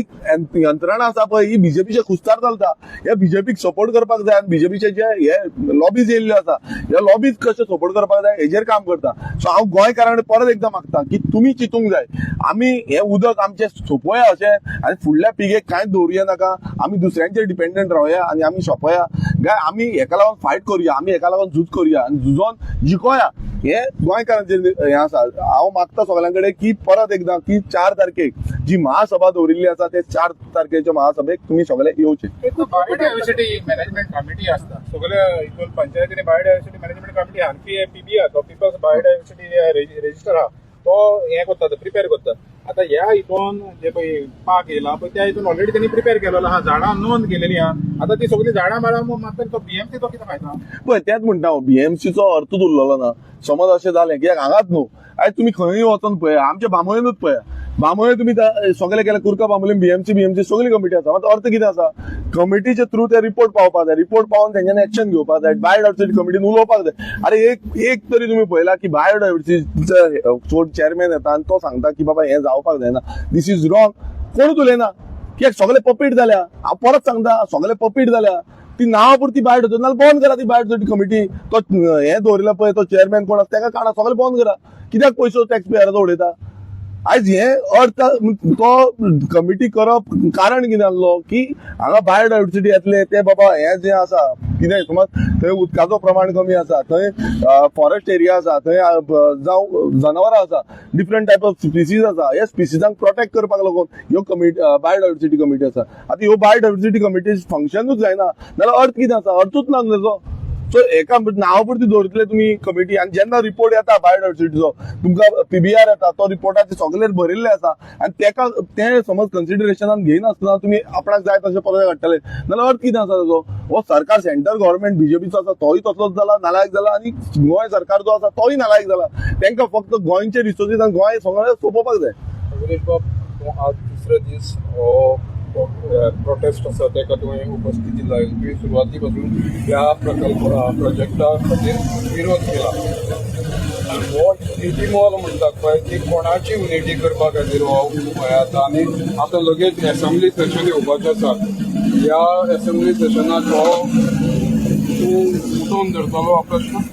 यंत्रणा आसा पळय ही बीजेपीच्या खुस्तार चलता. ह्या बीजेपीक सपोर्ट करपाक जाय आनी बीजेपीचे जे हे लॉबीज येयल्ल्यो आसा ह्या लॉबीज कशे सपोर्ट करपाक जाय हेजेर काम करता. सो हांव गोंयकारां कडेन परत एकदां मागता की तुमी चिंतूंक जाय, आमी हें उदक आमचें सोंपोया अशें आनी फुडल्या पिळगेक कांयच दवरुया नाका. आमी दुसऱ्यांचेर डिपेंडंट रावया आनी आमी सोंपोया काय आमी हेका लागून फायट करुया, आमी हेका लागून झूज करुया आनी झुजोन जिखोया. हे गोंयकारांचेर हें आसा. हांव मागता सगळ्यां कडेन की परत एकदां की 4 तारखेक जी महासभा दवरिल्ली आसा ते 4 तारखेच्या महासभेक तुमी सगळे येवचे. बायोडायवर्सिटी मॅनेजमेंट कमिटी आसता सगळे हितून पंचायतीनी बायोडायवर्सिटी मॅनेजमेंट कमिटी आहा, पीबी आहा, तो पिपल्स बायोडायवर्सिटी रजिस्टर आहा, तो हें करता, प्रिपेर करता. आतां ह्या हितून जे पळय पार्क येयला पळय त्या हितून ऑलरेडी त्यांनी प्रिपेर केलेलो आहा, झाडां नोंद केलेली आहा. आतां ती सगळीं झाडां मारा मारता तो बीएमसी तो कितें फायदा? पळय तेंच म्हणटा हांव, बीएमसीचो अर्थूच उरलेलो ना. समज अशें जालें कित्याक हांगाच न्हू, आयज तुमी खंयूय वचोन पळया, आमच्या बांबोळेनूच पळया, बांबोळे तुमी सगळे केले, कुर्का बांबोळीन बीएमसी बीएमसी सगळी कमिटी आसा. मात अर्थ कितें आसा? कमिटीचे थ्रू ते रिपोर्ट पावपाक जाय, रिपोर्ट पावोवन तेंच्यांनी एक्शन घेवपाक जाय, बायोडायवर्सिटी कमिटीन उलोवपाक जाय. अरे, एक एक तरी तुमी पळयला की बायोडायवर्सिटीचो चेअरमॅन येता आनी तो सांगता की बाबा, हें जावपाक जायना, this is wrong? कोणूच उलयना. कित्याक? सगळे पपीट जाल्या. हांव परत सांगता, सगळे पपीट जाल्या. ती नांवा पुरती बायोडायवर्सिटी, नाल्यार बंद करा ती बायोडायवर्सिटी कमिटी. तो हें दवरिला पळय, तो चेअरमॅन कोण आसा तेका काडा, सगळें बंद करा. कित्याक पयसो टॅक्स पेयराचो उडयता आयज? हे अर्थ तो कमिटी करप कारण कितें आहलो की हांगा बायोडायवर्सिटी येतले ते बाबा, हे जे आसा कितें, समज थंय उदकाचो प्रमाण कमी आसा, थंय फॉरेस्ट एरिया आसा, थंय जावं जनावरां आसा, डिफरंट टायप ऑफ स्पिसीज आसा, ह्या स्पिसीजांक प्रोटेक्ट करपाक लागून ह्यो कमिटी, बायोडायवर्सिटी कमिटी आसा. आतां ह्यो बायोडायवर्सिटी कमिटी फंक्शनूच जायना जाल्यार अर्थ कितें आसा? अर्थूच ना तेजो. सो एका नांवा पुरती दवरतले तुमी कमिटी आनी जेन्ना रिपोर्ट येता बायोडायवर्सिटीचो, तुमकां पीबीआर येता, तो रिपोर्टाचे सगळे भरिल्ले आसा आनी तेका ते समज कन्सिडरेशनान घेयनासतना तुमी आपणाक जाय तशें प्रोजेक्ट हाडटले जाल्यार अर्थ कितें आसा तेजो? हो सरकार सेंट्रल गव्हर्मेंट बीजेपीचो आसा तोय तसलोच जाला, नालायक जाला आनी गोंय सरकार जो आसा तोय नालायक जाला. तांकां फक्त गोंयचे रिसोर्सीस आनी गोंय सगळें सोंपोवपाक जाय. विरेश बाब, तूं आज तिसरो दीस हो प्रोटेस्ट आसा तेका तुवें उपस्थिती लायली. तुवें सुरवाती पासून ह्या प्रकल्प प्रोजेक्टा खातीर विरोध केला. हो युनिटी मॉल म्हणटात पळय, ती कोणाची युनिटी करपा खातीर हो हें आसा? आनी आतां लगेच एसेंब्ली सेशन येवपाचें आसा. ह्या एसेंब्ली सेशनाक हो तूं उठोवन धरतलो हो प्रश्न?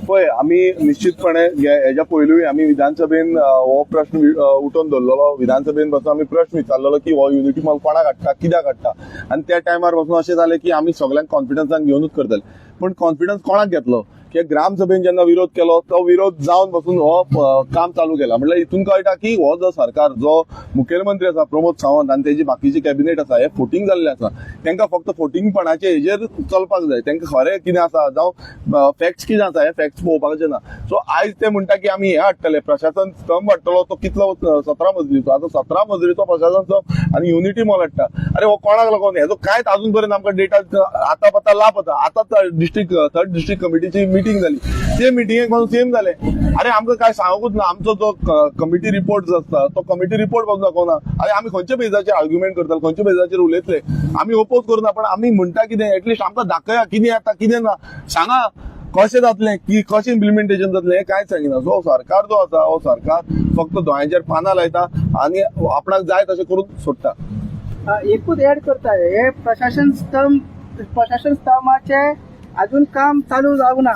पळय, आमी निश्चितपणे हेज्या पयलूय आमी विधानसभेन हो प्रश्न उठोवन धरलेलो. विधानसभेन बसून आमी प्रश्न विचारलेलो की हो युनिटी मॉल कोणाक हाडटा, कित्याक हाडटा? आनी त्या टायमार पासून अशें जालें की आमी सगळ्यांक कॉन्फिडन्सान घेवनूच करतले. पूण कॉन्फिडन्स कोणाक घेतलो? की ग्रामसभेन जेन्ना विरोध केलो, तो विरोध जावन बसून हो काम चालू केला. म्हटल्यार हितून कळटा की हो जो सरकार, जो मुखेलमंत्री आसा प्रमोद सावंत आनी तेजी बाकीची कॅबिनेट आसा, हे फोटींग जाल्ले आसा. तांकां फक्त फोटिंगपणाचे हेजेर चलपाक जाय. तांकां खरें कितें आसा जावं फॅक्ट्स कितें आसा हे फॅक्ट्स पळोवपाचे ना. सो आयज ते म्हणटा की आमी हे हाडटले, प्रशासन स्तंभ हाडटलो. तो कितलो? 17 मजलीचो. आतां 17 मजलीचो प्रशासन स्तंभ आनी युनिटी मॉल हाडटा. अरे, हो कोणाक लागून? हेजो कांयच अजून पर्यंत आमकां डेटा आता पत्ता लापता. आतांच डिस्ट्रिक्ट थर्ड डिस्ट्रिक्ट कमिटीची मिटींग जाली, ते मिटिंगेक पासून सेम जालें. अरे, आमकां काय सांगूच ना. आमचो जो कमिटी रिपोर्ट जो आसता, तो कमिटी रिपोर्ट पासून दाखोवना. अरे, आमी खंयच्या बेजाचेर आर्ग्युमेंट करतले? खंयच्या बेजाचेर उलयतले? आमी ओपोज करुना, पण आमी म्हणटा कितें, एटलिस्ट आमकां दाखया कितें येता कितें ना, सांगा कशें जातलें की कशें इम्प्लिमेंटेशन जातलें, हें कांयच सांगिना. सो सरकार जो आसा, हो सरकार फक्त दोळ्यांचेर पानां लायता आनी आपणाक जाय तशें करून सोडटा. एकूच ऍड करता, हे प्रशासन स्तंभ, प्रशासन स्तंभाचे अजून काम चालू जावंक ना.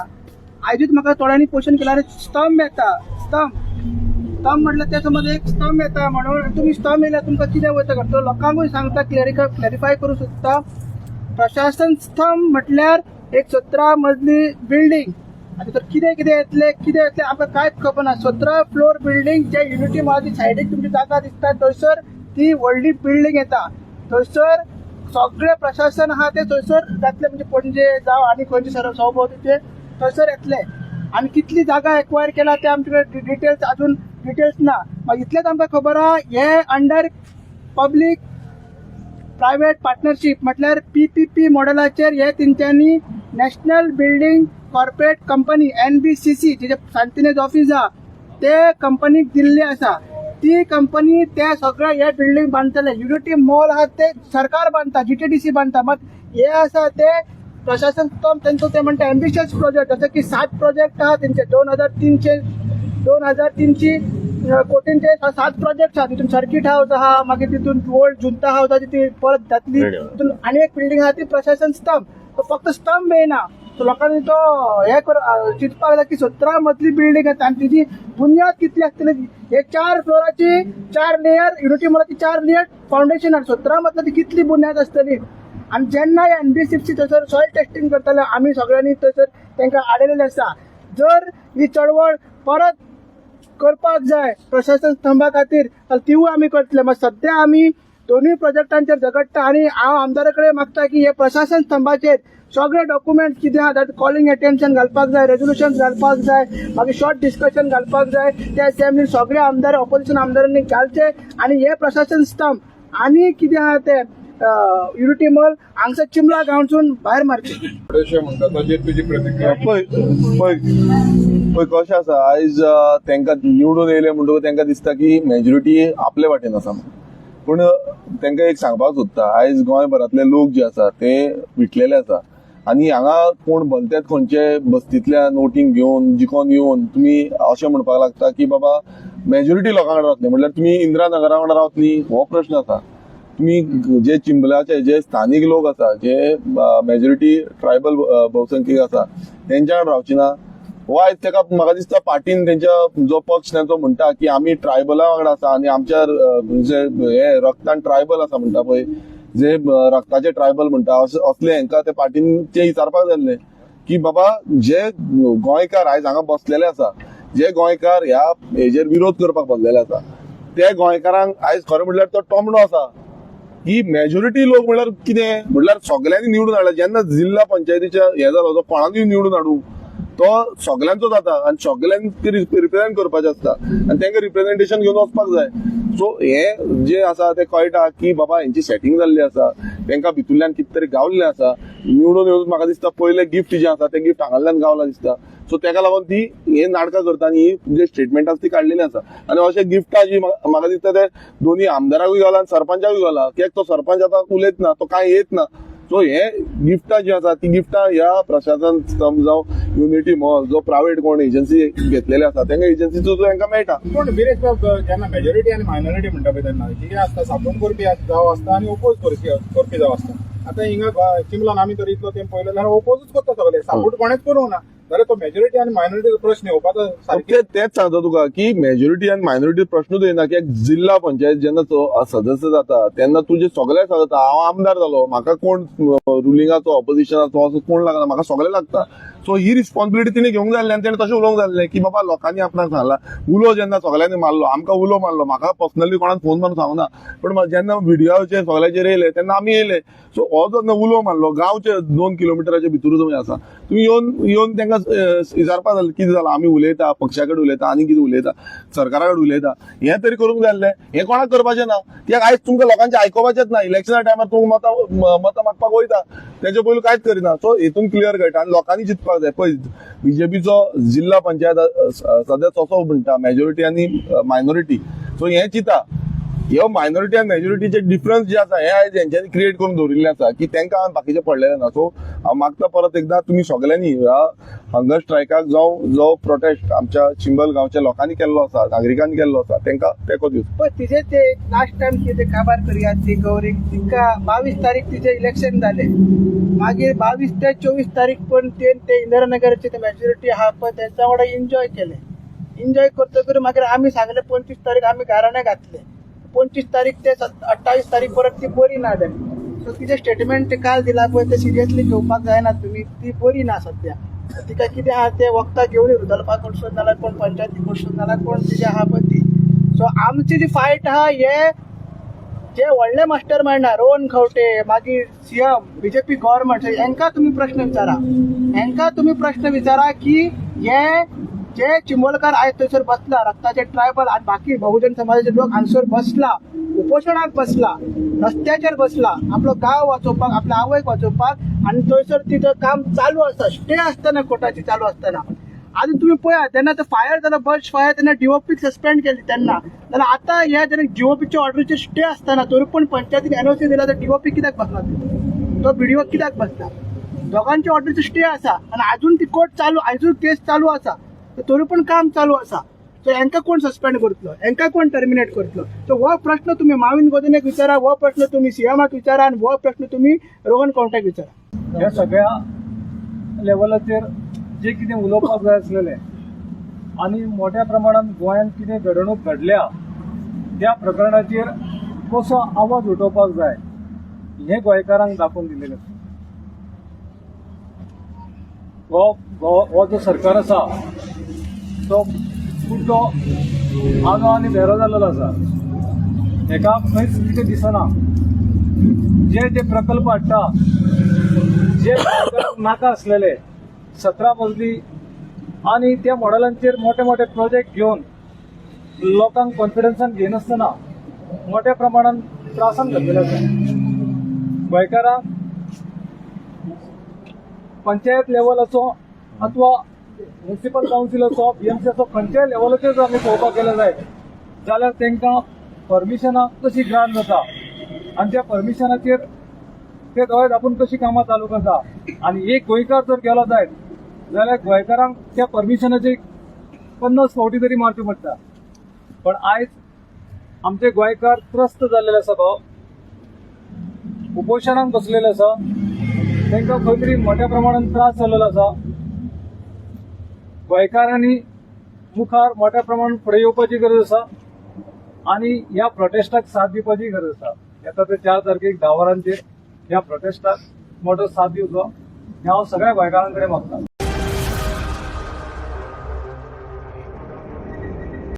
आयजूच म्हाका थोड्यांनी क्वेश्चन केला, अरे, स्तंभ येता, स्तंभ स्तंभ म्हटल्यार ते समज एक स्तंभ येता म्हणून तुमी स्तंभ येयल्यार तुमकां कितें वयता करता? लोकांकूय सांगता, क्लॅरिफाय करूं सोदता. प्रशासन स्तंभ म्हटल्यार एक 17 मजली बिल्डींग. आतां तर कितें कितें येतलें, कितें येतलें, आमकां कांयच खबर ना. 17 फ्लोर बिल्डींग, जे युनिटी मॉलाची सायडीक तुमची जागा दिसता, थंयसर ती व्हडली बिल्डींग येता. थंयसर सगळें प्रशासन आहा तें थंयसर जातलें. म्हणजे पणजे जावं आनी खंयचे सरभोंवतीचे थंयसर येतले. आनी कितली जागा एक्वायर केला ते आमचे कडेन डिटेल्स, अजून डिटेल्स ना. मागीर इतलेंच आमकां खबर आहा, हे अंडर पब्लीक प्रायव्हेट पार्टनरशीप म्हटल्यार पीपीपी मॉडेलाचेर हे तेंच्यांनी national building corporate company, NBCC, JJ सांतिनेज ऑफिस आहा, ते कंपनीक दिल्ली आसा. ती कंपनी ते सगळे हे बिल्डींग बांदतले. युनिटी मॉल आहा ते सरकार बांदता, जीटीडीसी बांदता. मात हे आसा ते प्रशासन स्तंभ तेंचो, ते म्हणटा एम्बिशियस प्रोजेक्ट, जसं की सात प्रोजेक्ट आहा तेंचे, 2300, 2300 कोटींचे सात प्रोजेक्ट आहा. तितून सर्किट हाऊस आहा, मागीर तितून ओल्ड जुंता हाऊस आहा, ती परत जातली, तितून आनी एक बिल्डींग आहा ती प्रशासन स्तंभ. तो फक्त स्तंभ येयना. सो लोकांनी तो हे कर चिंतपाक जाय की 17 मजली बिल्डींग आसा आनी तिजी बुन्याद कितली आसतली? हे चार फ्लोराची, चार लेयर, युनिटी मॉलाची चार लेयर फाउंडेशन आनी 17 मजली ती कितली बुन्याद आसतली? आनी जेन्ना एनबीसीसी थंयसर सॉयल टेस्टिंग करतले, आमी सगळ्यांनी थंयसर तांकां आडयलेलें आसा. जर ही चळवळ परत करपाक जाय प्रशासन स्तंभा खातीर जाल्यार तिवूय आमी करतले. मात सद्या आमी दोनूय प्रोजेक्टांचेर झगडटा आनी हांव आमदारा कडेन मागता की हे प्रशासन स्तंभाचेर सगळे डॉक्युमेंट कितें आहा, कॉलिंग एटेन्शन घालपाक जाय, रेजोल्युशन घालपाक जाय, मागीर शॉर्ट डिस्कशन घालपाक जाय. त्या असेंब्लीन सगळे आमदार, ऑपोजिशन आमदारांनी घालचे आनी हे प्रशासन स्तंभ आनी कितें आहा ते युनिटी मॉल हांगसर चिंबला गांवसून भायर मारचे. थोडेशे म्हणटा ताजेर तुजी प्रतिक्रिया? पळय पळय. पळय कशें आसा आयज तांकां निवडून येयले म्हणटकूच तांकां दिसता की मेजॉरिटी आपले वाटेन आसा म्हणून. पूण तांकां एक सांगपाक सोदता, आयज गोंयभरांतले लोक जे आसा ते विटलेले आसा आनी हांगा कोण भलतेच खंयचे बस्तींतल्यान वोटींग घेवन जिखोन येवन तुमी अशें म्हणपाक लागता की बाबा मेजॉरिटी लोकां कडेन रावतली, म्हणल्यार तुमी इंदिरा नगरा वांगडा रावतली हो प्रश्न आसा. तुमी जे चिंबलाचे जे स्थानीक लोक आसा, जे मेजॉरिटी ट्रायबल बहुसंख्यक आसा तेंच्या कडेन रावची ना. हो आयज तेका म्हाका दिसता पार्टीन तेंच्या जो पक्ष तेंचो म्हणटा की आमी ट्रायबला वांगडा आसा आनी आमच्या जे हे रक्तान ट्रायबल आसा म्हणटा पळय, जे रक्ताचे ट्रायबल म्हणटा असले हेंकां ते पार्टीन ते विचारपाक जाय आसले की बाबा जे गोंयकार आयज हांगा बसलेले आसा, जे गोंयकार ह्या हेजेर विरोध करपाक बसलेले आसा, ते गोंयकारांक आयज खरें म्हणल्यार तो टोमणो आसा की मेजॉरिटी लोक म्हणल्यार कितें म्हणल्यार सगल्यांनी निवडून हाडला. जेन्ना जिल्हा पंचायतीच्या हे जालो तो कोणाकूय निवडून हाडूं तो सगल्यांचो जाता आनी सगल्यांक ते रिप्रेझेंट करपाचें आसता आनी तांकां रिप्रेझेंटेशन घेवन वचपाक जाय. सो हे जे आसा ते कळटा की बाबा हेंची सेटींग जाल्ली आसा, तांकां भितूरल्यान कितें तरी गावल्लें आसा. निवडून येवन म्हाका दिसता पयलें गिफ्ट जें आसा तें गिफ्ट हांगांतल्यान गावलां दिसता. सो तेका लागून ती हे नाटकां करता आनी ही जे स्टेटमेंट आसा ती काडलेली आसा. आनी अशें गिफ्टां जी म्हाका दिसता ते दोनी आमदाराकूय गावला आनी सरपंचाकूय गावला, कित्याक तो सरपंच आतां उलयत ना, तो कांय येत ना. सो हे गिफ्टां जी आसा ती गिफ्टां ह्या प्रशासन स्तंभ जावं युनिटी मॉल जो प्रायवेट कोण एजन्सी घेतलेले आसा तांकां एजन्सीचो तांकां मेळटा. पूण विरेश बाब, जेन्ना मेजॉरिटी आनी मायनॉरिटी म्हणटा पळय तेन्ना कितें आसता, सपोर्ट करपी जावं आसता आनी ओपोज करपी जावं आसता. आतां हिंगा चिंबलान आमी तर इतलो तेंप पळयलो जाल्यार ओपोजूच करता सगळे, सपोर्ट कोणेच करूंक ना. जाल्यार तो मेजॉरिटी आनी मायनॉरिटीचो प्रश्न येवपाचो सारकें. तेच सांगता तुका की मेजॉरिटी आनी मायनॉरिटी प्रश्नूच येना, की जिल्हा पंचायत जेन्ना सदस्य जाता तेन्ना तुजे सगळे सांगता हांव आमदार जालो, म्हाका कोण रुलिंगाचो ऑपोजिशनाचो असो कोण लागना, म्हाका सगळे लागता. सो ही रिस्पॉन्सिबिलिटी तिणे घेवंक जाय आसली आनी तेणें तशें उलोवंक जाय आसलें की बाबा लोकांनी आपणाक सांगला. उलो जेन्ना सगळ्यांनी मारलो, आमकां उलो मारलो, म्हाका पर्सनली कोणाक फोन मारून सांगना, पण जेन्ना व्हिडियोचेर सगळ्याचेर येयले तेन्ना आमी येयले. सो हो जेन्ना उलो मारलो गांवचे 2 किलोमिटराच्या भितरूच तुमी आसा, तुमी येवन येवन तांकां विचारपा जालें कितें जालां, आमी उलयता, पक्षा कडेन उलयता आनी कितें उलयता, सरकारा कडेन उलयता, हें तरी करूंक जाय आसलें. हें कोणाक करपाचें ना, कित्याक आयज तुमकां लोकांचें आयकुपाचेंच ना. इलेक्शना टायमार तुमकां मतां मागपाक वयता, तेजे पयलू कांयच करिना. सो हेतून क्लियर कळटा आनी लोकांनी चिंतपाक जाय. पळय बीजेपीचो जिल्हा पंचायत सद्या तसो म्हणटा मेजॉरिटी आनी मायनॉरिटी, सो हें चिंता ह्यो मायनॉरिटी आनी मेजॉरिटीचे डिफरन्स जे आसा हे आयज हेंच्यांनी क्रिएट करून दवरिल्लें आसा की तांकां बाकीचें पडलेलें ना. सो हांव मागता परत एकदां तुमी सगल्यांनी ह्या हंगर स्ट्रायकाक जावं जो प्रोटेस्ट आमच्या चिंबल गांवच्या लोकांनी केल्लो आसा, नागरिकांनी केल्लो आसा, तांकां तेंको दिवचो. पण तिजे ते लास्ट टायम कितें काबार करया ती गौरीक, तिका 22 तारीख तिजे इलेक्शन जाले, मागीर 22 ते 24 तारीख पण ते इंदिरानगरचे ते मेजॉरिटी आहा पळय तेंच्या वांगडा एन्जॉय केले. एन्जॉय करतकूच मागीर आमी सांगले 25 तारीख आमी गाराणें घातले, 25 तारीख ते 28 तारीख परत ती बरी ना जाली. सो तिजें स्टेटमेंट ते काल दिला पळय ते सिरियसली घेवपाक जायना तुमी, ती बरी ना सद्या. तिका कितें आहा ते वखदां घेवन रुदलपा कडसून नाल्यार कोण पंचायती कडसून नाल्यार कोण तिजें आहा पळय ती. सो आमची जी फायट आहा हे जे व्हडले मास्टर मायंड रोहन खंवटे, मागीर सीएम, बीजेपी गव्हर्मेंट, हेंकां तुमी प्रश्न विचारा, हेंकां तुमी प्रश्न विचारा की हे जे चिंबलकार आयज थंयसर बसला, रक्ताचे ट्रायबल आनी बाकी बहुजन समाजाचे लोक हांगसर बसला, उपोशणाक बसला, रस्त्याचेर बसला, आपलो गांव वाचोवपाक, आपल्या आवयक वाचोवपाक, आनी थंयसर तिचो काम चालू आसा, स्टे आसतना कोर्टाची चालू आसतना. आनी तुमी पळयात जेन्ना तो फायर जालो बर्स्ट फायर तेन्ना डीओपीक सस्पेंड केली तेन्ना, जाल्यार आतां हे जेन्ना डीओपीच्या ऑर्डरीचेर स्टे आसतना तरी पूण पंचायतीन एनओसी दिला तर डीओपी कित्याक बसला, तो बीडीओ कित्याक बसला? दोगांच्या ऑर्डरीचो स्टे आसा आनी आजून ती कोर्ट चालू, आजून केस चालू आसा, तरी पूण काम चालू आसा. सो हेंकां कोण सस्पेंड करतलो, हेंकां कोण टर्मिनेट करतलो? सो हो प्रश्न तुमी माविन गोदिन्होक विचारा, हो प्रश्न तुमी सीएमाक विचारा आनी हो प्रश्न तुमी रोहन खंवट्याक विचारा. ह्या सगळ्या लेवलाचेर जे कितें उलोवपाक जाय आसलेलें आनी मोठ्या प्रमाणान गोंयांत कितें घडणूक घडल्या त्या प्रकरणाचेर कसो आवाज उठोवपाक जाय हें गोंयकारांक दाखोवन दिलेलें आसा. हो जो सरकार आसा तो कुड्डो आनो आनी भेरो जाल्लो आसा. हेका खंयच कितें दिसना. जे जे प्रकल्प हाडटा जे गोंयकारांक नाका आसलेले 17 मजली आनी त्या मॉडेलांचेर मोठे मोठे प्रोजेक्ट घेवन लोकांक कॉन्फिडन्सान घेयनासतना मोठ्या प्रमाणान त्रासान घातलेले आसा. गोंयकारांक पंचायत लेवल असो अथवा म्युनिसिपल कावन्सील असो, बीएमसी असो, खंयच्याय लेवलाचेर जर आमी पळोवपाक गेले जायत जाल्यार तांकां परमिशनां कशी ग्रांट जाता आनी त्या परमिशनाचेर ते दोळे दापून कशी कामां चालू करता. आनी एक गोंयकार जर गेलो जायत जाल्यार गोंयकारांक त्या परमिशनाचे 50 फावटी तरी मारच्यो पडटा. पण आयज आमचे गोंयकार त्रस्त जाल्लेले आसा भाव, उपोशणाक बसलेले आसा. तांकां खंय तरी मोठ्या प्रमाणान त्रास जाल्लेलो आसा. गोंयकारांनी मुखार मोठ्या प्रमाणात फुडें येवपाची गरज आसा आनी ह्या प्रोटेस्टाक साथ दिवपाची गरज आसा. येता ते 4 तारखेक 10 वरांचेर ह्या प्रोटेस्टाक मोठो साथ दिवचो हें हांव सगळ्या गोंयकारां कडेन मागता.